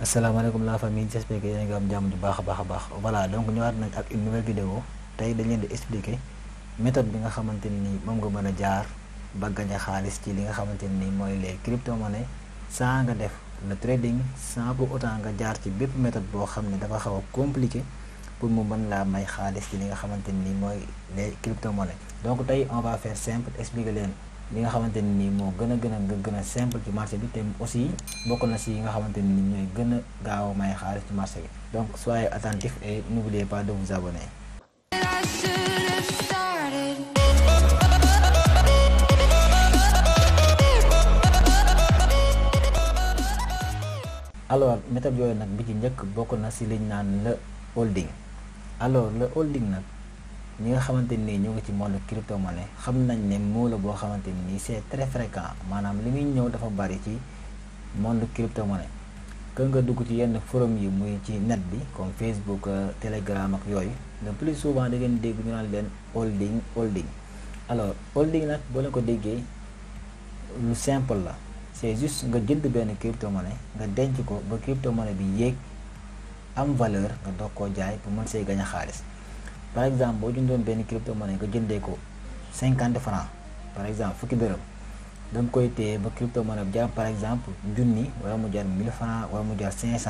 asalaamaaleykum la famille, j'espère que yéen a ngi am jàmm ju baax a baax voilà donc ñëwaat nañ ak une nouvelle vidéo. tey dañ leen di expliquer méthode bi nga xamante ni moom nga mën a jaar ba gañe xaalis ci li nga xamante ni mooy les crypto-monnaies sans nga def le trading, sans pour autant nga jaar ci bépp méthode boo xam ne dafa xaw a compliqué pour mu mën laa may xaalis ci li nga xamante ni mooy les crypto-monnaies. donc tey on va faire simple, expliquer leen li nga xamante ni moo gën a simple ci marché bi te aussi bokk na si yi nga xamante ni ñooy gën a gaaw a may xaalis ci marché bi. donc soyez attentifs et n'oubliez pas de vous abonner. alors méthode yooyu nag bi ci njëkk bokk na si liñ naan le holding. alors le holding nag ñi nga xamante ni ñu ngi ci monde crypto-monnaie xam nañ ne moo la boo xamante ni c'est très fréquent, maanaam li muy ñëw dafa bari ci monde crypto-monnaie. que nga dugg ci yenn forum yi muy ci net bi comme Facebook, Telegram ak yooyu, le plus souvent da ngeen dégg ñu naan leen holding. alors holding nag boo leen ko déggee lu simple la, c'est juste nga jënd benn crypto-monnaie nga denc ko ba crypto-monnaie bi yéeg am valeur nga doog koo jaay pour mën see gañ a xaalis. par exemple boo jëndoon benn crypto-monnaie nga jëndee ko 50 francs par exemple fukki dërëm, da nga koy téye ba crypto-monnaie bi jar par exemple junni wala mu jar 1000 francs wala mu jar 500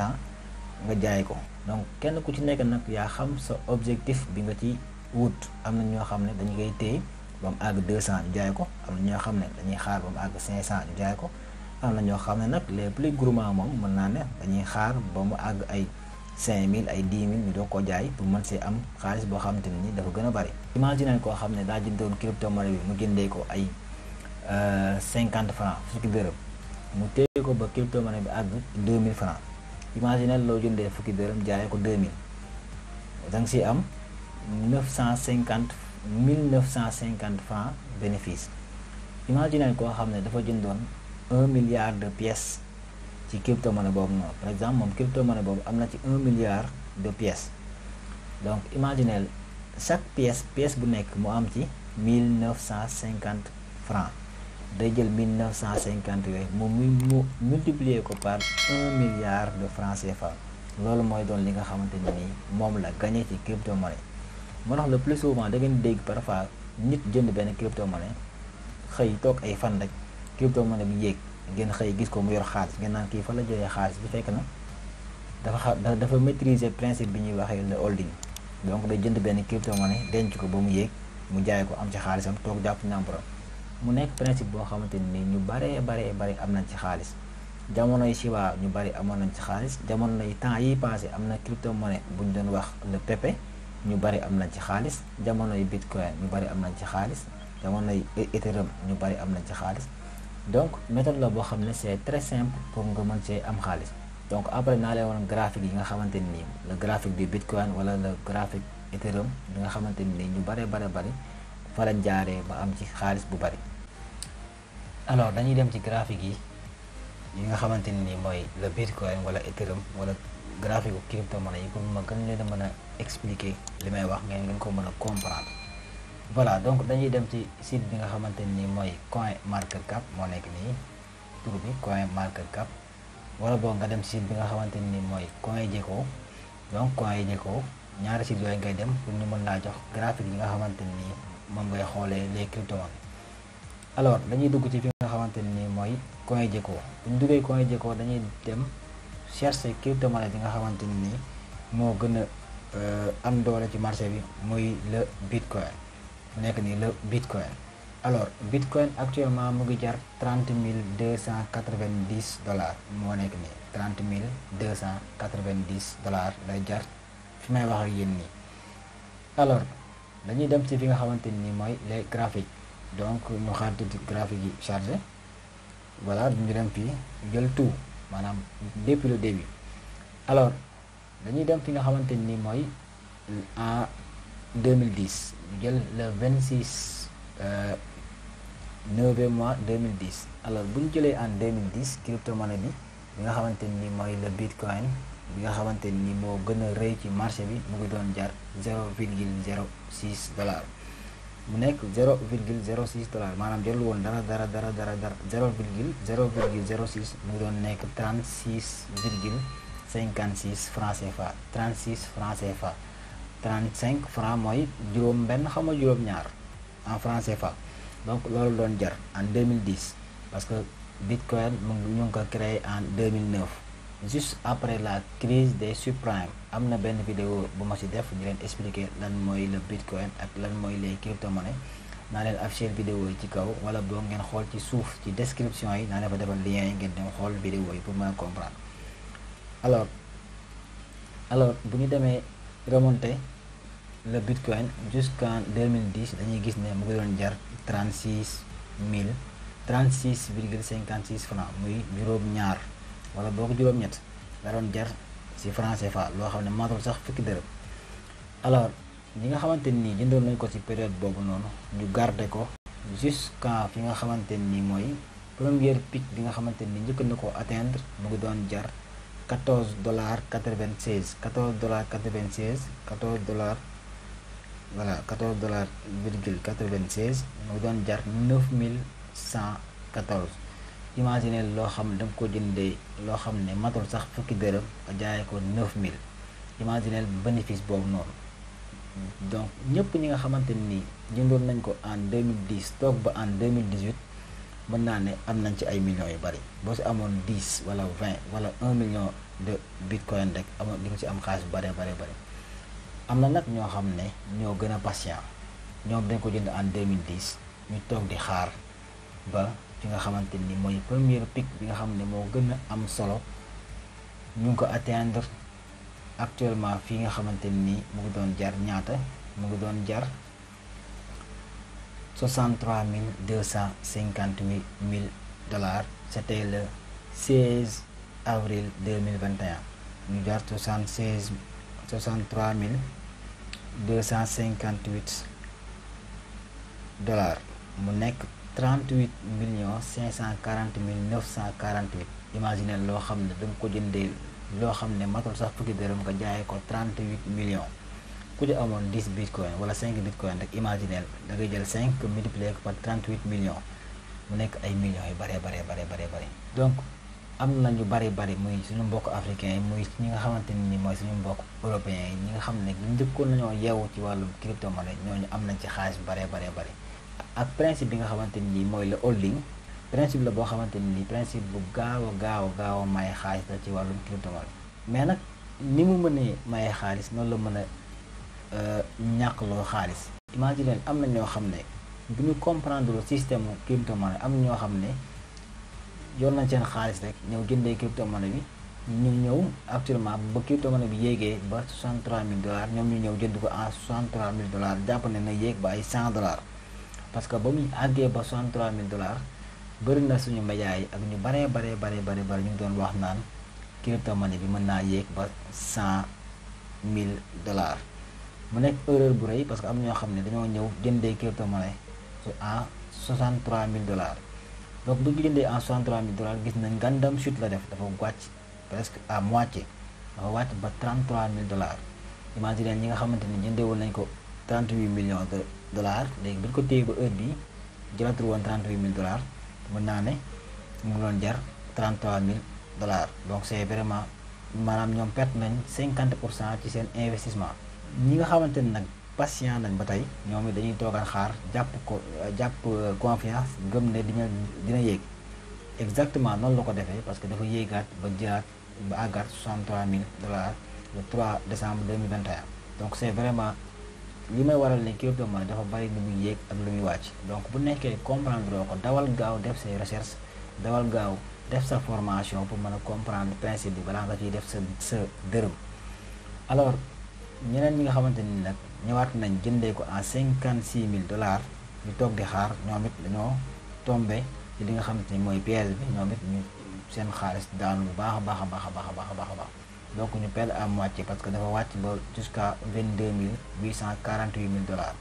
nga jaay ko. donc kenn ku ci nekk nag yaa xam sa objectif bi nga ci wut. am na ñoo xam ne dañu koy téye ba mu àgg 200 ñu jaay ko, am na ñoo xam ne dañuy xaar ba mu àgg 500 ñu jaay ko, am na ñoo xam ne nag les plus gourmands moom mën naa ne dañuy xaar ba mu àgg ay 5000 ay 10 000 ñu doog ko jaay pour mën see am xaalis boo xamante ni dafa gën a bari. imagine koo xam ne daa jëndoon crypto-monnaie bi mu jëndee ko ay 50 francs fukki dërëm, mu téye ko ba crypto-monnaie bi àgg 2000 francs. imagine loo jëndee fukki dërëm jaayee ko 2000, da nga si am 1950 francs bénéfice. imagine koo xam ne dafa jëndoon 1 milliard de pièces ci crypto-monnaie boobu noonu. par exemple moom crypto-monnaie boobu am na ci 1 milliard de pièces. donc imaginez chaque pièce bu nekk mu am ci 1950 francs. day jël 1950 yooyu mu multiplier ko par 1 milliard de francs CFA. loolu mooy doon li nga xamante ni moom la gagné ci crypto-monnaie. moo tax le plus souvent da ngeen dégg parfois nit jënd benn crypto-monnaie xëy toog ay fan rek crypto-monnaie bi yéeg, ngeen xëy gis ko mu yor xaalis, ngeen naan kii fa la jëlee xaalis bi, fekk na dafa maîtriser principe bi ñuy waxee le holding. donc day jënd benn crypto-monnaie denc ko ba mu yéeg mu jaay ko am ci xaalisam toog jàpp ñàmburam. mu nekk principe boo xamante ni ñu bari am nañ ci xaalis. jamonoy Shiba ñu bari amoon nañ ci xaalis, jamonoy temps yi passé am na crypto-monnaie bu ñu doon wax le Pepe, ñu bari am nañ ci xaalis. jamonoy Bitcoin ñu bari am nañ ci xaalis, jamonoy Ethereum ñu bari am nañ ci xaalis. donc méthode la boo xam ne c'est très simple pour nga mën see am xaalis. donc après naa leen woon graphique yi nga xamante ni le graphique du Bitcoin wala le graphique Ethereum bi nga xamante ni ñu bari fa lañ jaaree ba am ci xaalis bu bari. alors dañuy dem ci graphique yi nga xamante ni mooy le Bitcoin wala Ethereum wala graphique bu crypto-monnaie yi pour ma gën leen a mën a expliquer li may wax ngeen ko mën a comprendre. voilà donc dañuy dem ci site bi nga xamante ni mooy CoinMarketCap, moo nekk nii tur bi CoinMarketCap, wala boog nga dem ci site bi nga xamante ni mooy CoinGecko. donc CoinGecko ñaari site yooyu ngay dem pour ñu mën laa jox graphique yi nga xamante ni moom ngay xoolee les crypto-monnaies. alors dañuy dugg ci fi nga xamante ni mooy CoinGecko. bu ñu duggee CoinGecko dañuy dem chercher crypto-monnaie bi nga xamante ni moo gën a am doole ci marché bi muy le Bitcoin. mu nekk nii le Bitcoin. alors Bitcoin actuellement mu ngi jar $30 290 moo nekk nii $30 290 lay jar fi may wax ak yéen nii. alors dañuy dem ci fi nga xamante ni mooy les graphiques. donc ñu xaar tuuti graphique yi chargé. voilà ñu dem fii jël tout maanaam depuis le début. alors dañuy dem fi nga xamante ni mooy en 2010 ñu jël le 26 9e mois 2010. alors bu ñu jëlee en 2010 crypto-monnaie bi nga xamante ni mooy le Bitcoin bi nga xamante ni moo gën a rëy ci marché bi mu ngi doon jar $0,06. mu nekk $0,06 maanaam jarul woon dara 0,06 mu doon nekk 36,50 56 francs CFA 36 francs CFA 35 francs mooy juróom benn xam nga juróom ñaar en francs CFA. donc loolu doon jar en 2010 parce que Bitcoin ñu ngi ko créé en 2009 juste après la crise des subprimes. am na benn vidéo bu ma ci def di leen expliquer lan mooy le Bitcoin ak lan mooy les crypto-monnaies. naa leen afficher vidéo yi ci kaw wala boo ngeen xool ci suuf ci description yi naa leen fa defal lien yi ngeen dem xool vidéo yi pour mën a comprendre. alors bu ñu demee remonter le Bitcoin jusqu'en 2010 dañuy gis ne mu ngi doon jar 36,56 francs muy juróom-ñaar wala boo ko juróom-ñett la doon jar ci franc CFA loo xam ne matul sax fukki dërëm. alors ñi nga xamante ni jëndoon nañ ko ci période boobu noonu ñu garder ko jusqu'à fi nga xamante ni mooy première pic bi nga xamante ni njëkk na ko atteindre mu ngi doon jar $14.96 voilà $14,96 mu ngi doon jar 9114. imagine loo xam ne da nga ko jëndee loo xam ne matul sax fukki dërëm nga jaayee ko 9000. imagine bénéfice boobu noonu. donc ñëpp ñi nga xamante ni jëndoon nañ ko en 2010 toog ba en 2018 mën naa ne am nañ ci ay millions yu bari. boo si amoon 10 wala 20 wala 1 million de bitcoin rek amoon di nga ci am xaalis bu bare. am na nag ñoo xam ne ñoo gën a patient ñoom dañ ko jënd en 2010 ñu toog di xaar ba fi nga xamante ni mooy première pic bi nga xam ne moo gën a am solo ñu ngi ko atteindre. actuellement fii nga xamante ni mu ngi doon jar ñaata mu ngi doon jar 63,258 c'était le 16 avril 2021 ñu jar 63,258 mu nekk 38,540,948. imagine loo xam ne danga ko jëndee loo xam ne matul sax fukki dërëm nga jaayee ko 38 millions. ku ci amoon 10 bitcoin wala 5 bitcoin rek imagineel da ngay jël 5 multiplié ko par 38 millions mu nekk ay millions yu bare. donc am na ñu bari muy suñu mbokk africains yi muy ñi nga xamante ni mooy suñu mbokk européens yi ñi nga xam ne njëkkoon nañoo yeewu ci wàllum crypto-monnaie ñooñu am nañ ci xaalis bare. ak principe bi nga xamante ni mooy le holding. principe la boo xamante ni principe bu gaaw a maye xaalis la ci wàllum crypto-monnaie. mais nag ni mu mënee maye xaalis noonu la mën a ñàkkloo xaalis. imagine am na ñoo xam ne bu ñu comprendre le système crypto-monnaie am na ñoo xam ne yor nañ seen xaalis rek ñëw jëndee crypto-monnaie bi ñu ñëw actuellement ba crypto-monnaie bi yéegee ba $63,000 ñoom ñu ñëw jënd ko en $63,000 jàpp ne na yéeg ba ay $100 parce que ba muy àggee ba $63,000 bëri na suñu médias yi ak ñu bari ñu ngi doon wax naan crypto-monnaie bi mën naa yéeg ba $100,000 mu nekk erreur bu rëy parce que am ñoo xam ne dañoo ñëw jëndee crypto-monnaie en $63,000. donc bu ñu jëndee en $63,000 gis nañ ngandam chute la def dafa wàcc presque à moitié dafa wàcc ba $33,000. imagine ñi nga xamante ni jëndeewul nañ ko 38 millions de dollars léegi bu ñu ko téye ba heure bi jëlatul woon $38,000 mën naa ne mu ngi doon jar $33,000. donc c'est vraiment maanaam ñoom perte nañ 50% ci seen investissement. ñi nga xamante ni nag patient nañ ba tey ñoom it dañuy toogal xaar jàpp confiance gëm ne dina yéeg exactement noonu la ko defee parce que dafa yéegaat ba jëlaat ba àggaat $63,000 le 3 décembre 2021. donc c'est vraiment li may waral ne crypto-monnaie dafa bari lu muy yéeg ak lu muy wàcc. donc bu nekkee comprendre ko dawal gaaw def say recherche dawal gaaw def sa formation pour mën a comprendre principe bi balaa nga ciy def sa dërëm. alors ñeneen ñi nga xamante ni nag ñëwaat nañ jëndee ko en $56,000 ñu toog di xaar ñoom it dañoo tombé ci li nga xamante ni mooy piège bi ñoom it ñu seen xaalis daanu bu baax a baax. donc ñu perdre à moitié parce que dafa wàcc ba jusqu'à $22,848,000.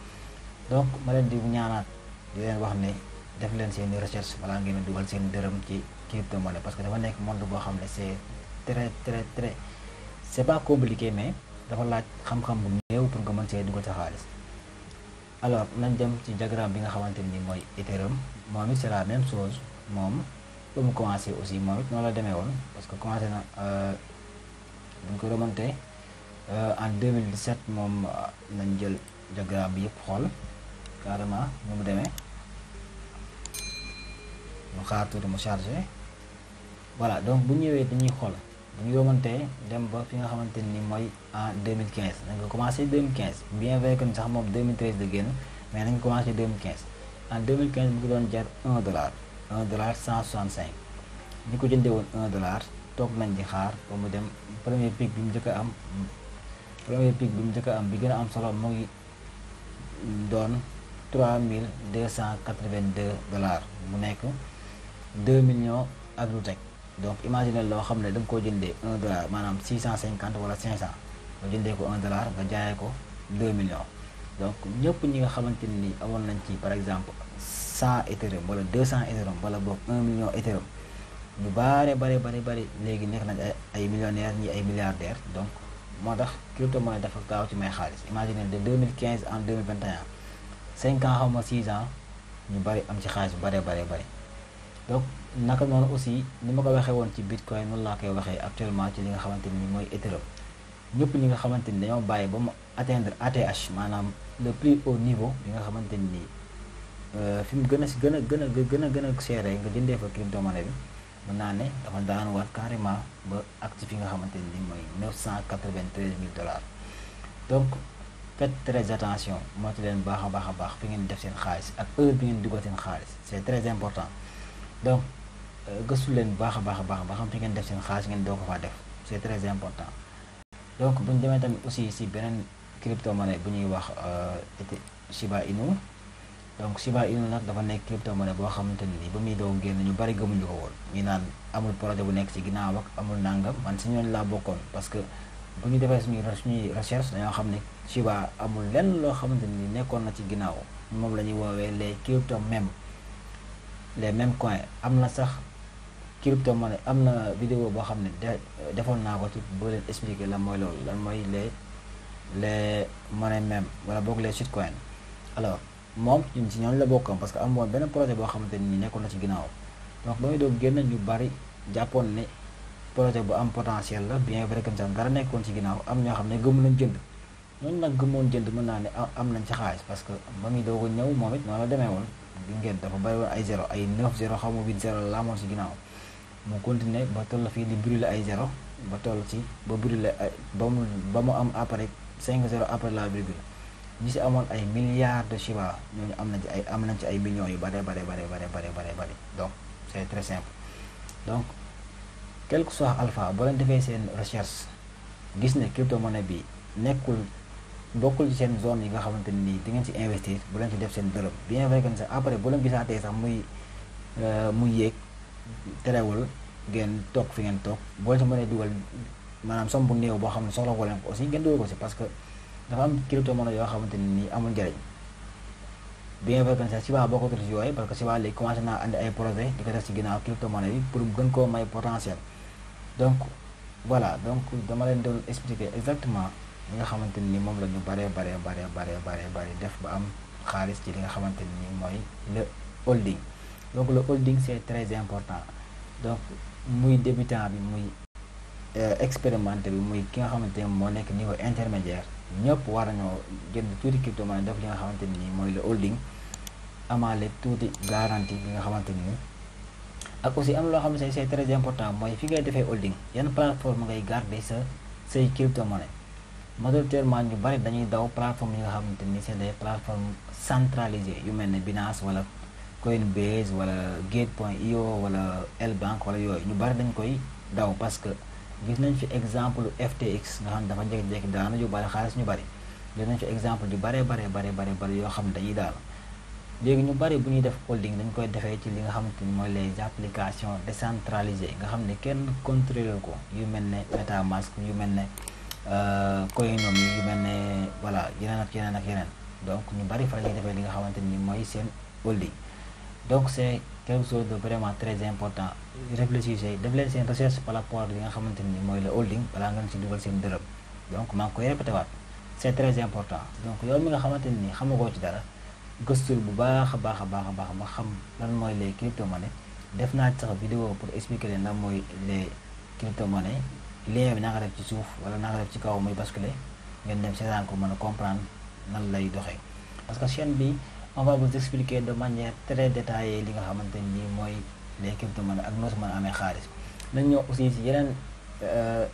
donc ma leen di ñaanaat di leen wax ne def leen seeni recherche balaa ngeen a dugal seen dërëm ci crypto-monnaie parce que dafa nekk monde boo xam ne c'est très c'est pas compliqué mais dafa laaj xam-xam bu néew pour nga mën see dugal sa xaalis. alors nañ dem ci diagramme bi nga xamante ni mooy Ethereum moom it c'est la même chose moom ba mu commencé aussi moom it noonu la demee woon parce que commencé na ko remonté en 2017 moom nañ jël diagramme bi yëpp xool carrément nu mu demee ñu xaar tuuti mu chargé. Voilà, donc bu ñëwee dañuy xool dañuy remonté dem ba fi nga xamante ni mooy en 2015 dañ ko commencé 2015 bien vrai que sax moom 2013 la génn mais nañ commencé 2015 en 2015 mu ngi doon jar $1 $1.65 ñi ko jëndee woon $1 toog nañ di xaar ba mu dem premier pic bi mu njëkk a am bi gën a am solo mu ngi doon $3.282 mu nekk 2 millions ak lu teg. Donc imagine loo xam ne da nga koo jëndee $1 maanaam 650 wala 500 nga jëndee ko $1 nga jaayee ko 2 millions. Donc ñëpp ñi nga xamante ni amoon nañ ci par exemple 100 Ethereum wala 200 Ethereum wala boog 1 million Ethereum ñu bari léegi nekk nañ ay millionnaires ñi ay milliardaires. Donc moo tax crypto monnaie dafa gaaw ci may xaalis. Imagine de 2015 en 2021 5 ans xaw ma 6 ans ñu bari am ci xaalis bu bari. Donc naka noonu aussi ni ma ko waxee woon ci bitcoin noonu laa koy waxee actuellement ci li nga xamante ni mooy Ethereum ñëpp ñi nga xamante ni dañoo bàyyi ba mu atteindre ATH maanaam le plus haut niveau bi nga xamante ni fi mu gën a seere nga jëndee fa crypto monnaie bi mën naa ne dafa daan waat carrément ba actif yi nga xamante ni mooy $993,000. Donc faites très attention moo ci leen baax a baax fi ngeen def seen xaalis ak heure bi ngeen dugal seen xaalis c'est très important. Donc gëstu leen baax a baax ba xam fi ngeen def seen xaalis ngeen doo ko faa def c'est très important. Donc bu ñu demee tamit aussi si beneen crypto monnaie bu ñuy wax Shiba Inu. Donc Shiba Inu nag dafa nekk crypto monnaie boo xamante ni ba muy doog génn ñu bari gëmuñu ko woon ñu naan amul projet bu nekk ci ginnaaw ak amul nangam man si ñooñu laa bokkoon parce que bu ñu defee suñuy recherche dañoo xam ne Shiba amul lenn loo xamante ni nekkoon na ci ginnaaw moom la ñuy woowee les crypto mèmes. Les mêmes coins am na sax crypto monnaie am na vidéo boo xam ne defoon naa ko ci boo leen expliquer lan mooy loolu lan mooy les monnaies mêmes wala boog les shitcoins. Alors moom ñun ci ñooñu la bokkoon parce que am woon benn projet boo xamante ni nekkoon na ci ginnaaw donc ba muy doog génn ñu bari jàppoon ne projet bu am potentiel la bien vrai que dara nekkoon ci ginnaaw am ñoo xam ne gëmu nañ jënd ñooñu nag gëmoon jënd mën naa ne am nañ ci xaalis parce que ba muy doog a ñëw moom it noonu la demee woon. di ngeen dafa bari woon ay 0 ay 9-0 xaw ma 8-0 la amoon ci ginnaaw mu continuer ba toll fii di brûler ay 0 ba toll ci ba brûler ay ba mu am après 5-0 après la virgule ñi ci amoon ay milliards de Shiba ñooñu am nañ ci ay millions yu bari. Donc c'est très simple. Donc quel que soit alpha boo leen defee seen recherche gis ne crypto monnaie bi bokkul ci seen zone yi nga xamante ni di ngeen ci investir bu leen ci def seen dërëm bien vrai que sax après bu leen gisaatee sax muy yéeg terewul ngeen toog fi ngeen toog boo leen ci mënee dugal maanaam somme bu néew boo xam ne soxla ko leen ko aussi ngeen dugal ko si parce que dafa am crypto monnaie yoo xamante ni amul njëriñ bien vrai que sax Shiba bokkatul ci yooyu parce que Shiba léegi commencé naa andi ay projet di ko def ci ginnaaw crypto monnaie bi pour gën koo may potentiel. Donc voilà donc dama leen doon expliquer exactement li nga xamante ni moom la ñu bare def ba am xaalis ci li nga xamante ni mooy le holding. Donc le holding c'est très important. Donc muy débutant bi muy expérimenté bi muy ki nga xamante ni moo nekk niveau intermédiaire ñëpp war nañoo jënd tuuti crypto monnaie def li nga xamante ni mooy le holding amaale tuuti garantie bi nga xamante ni ak aussi am loo xam ne c'est très important mooy fi ngay defee holding yan plateforme ngay garder say crypto monnaie. Majoritairement ñu bari dañuy daw plateforme yi nga xamante ni c'est des plateformes centralisées yu mel ne Binance wala Coinbase wala Gate.io wala L-Bank wala yooyu ñu bari dañ koy daw parce que gis nañ fi exemple FTX nga xam ne dafa jékki-jékki daanu yu bari xaalis ñu bari gis nañ fi exemple yu bari yoo xam ne dañuy daal léegi ñu bari bu ñuy def holding dañ koy defee ci li nga xamante ni mooy les applications décentralisées nga xam ne kenn contrôler ko yu mel ne MetaMask yu mel ne Coinomi yu mel ne voilà yeneen ak yeneen donc ñu bari fa la ñuy defee li nga xamante ni mooy seen holding. Donc c'est quelque chose de vraiment très important réfléchissez def leen seen recherche par rapport ak li nga xamante ni mooy le holding balaa ngeen ci dugal seen dërëm donc maa ngi koy répété waat c'est très important. Donc yow mi nga xamante ni xamagoo ci dara gëstul bu baax a baax ba xam lan mooy les crypto-monnaies def naa ci sax vidéo pour expliquer leen lan mooy les crypto-monnaies lien bi naa ko def ci suuf wala naa ko def ci kaw muy basculer ngeen dem seetaan ko mën a comprendre nan lay doxee. parce que chaîne bi on va vous expliquer de manière très détaillée li nga xamante ni mooy les crypto-monnaies ak noo si mën a amee xaalis. nañ ñëw aussi ci yeneen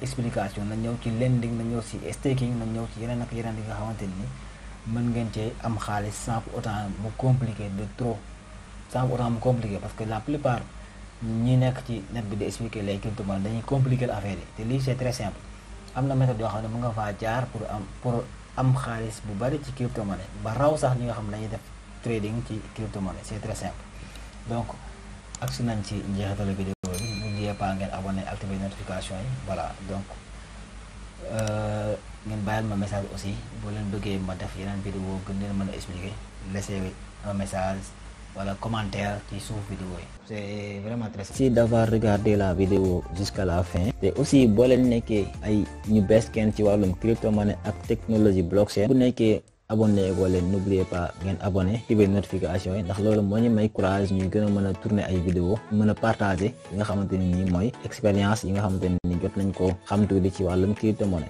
explication nañ ñëw ci lending nañ ñëw ci staking nañ ñëw ci yeneen ak yeneen yi nga xamante ni mën ngeen cee am xaalis sans pour autant mu compliqué de trop, sans pour autant mu compliqué parce que la plupart ñi nekk ci net bi di expliquer les crypto-monnaies dañuy compliquer l'affaire yi te lii c'est très simple. am na méthode yoo xam ne mën nga faa jaar pour am xaalis bu bari ci crypto-monnaie ba raw sax ñi nga xam ne dañuy def trading ci crypto-monnaie, c'est très simple. donc agsi nañ ci njeexitalu vidéo bi, n'oubliez pas ngeen abonné activer notification yi voilà. donc ngeen bàyyil ma message aussi boo leen bëggee ma def yeneen vidéo gën leen mën a expliquer, laissez un message wala commentaire ci suuf vidéo yi. c'est vraiment très simple. Merci d'avoir regardé la vidéo jusqu'à la fin. te aussi boo leen nekkee ay ñu bees kenn ci wàllum crypto-monnaie ak technologie blockchain, bu nekkee abonné ko leen n'oubliez pas ngeen abonné activer notification yi ndax loolu moo ñu may courage ñuy gën a mën a tourner ay vidéo mën a partager yi nga xamante ni nii mooy expérience yi nga xamante ni jot nañ ko xam tuuti ci wàllum crypto-monnaie.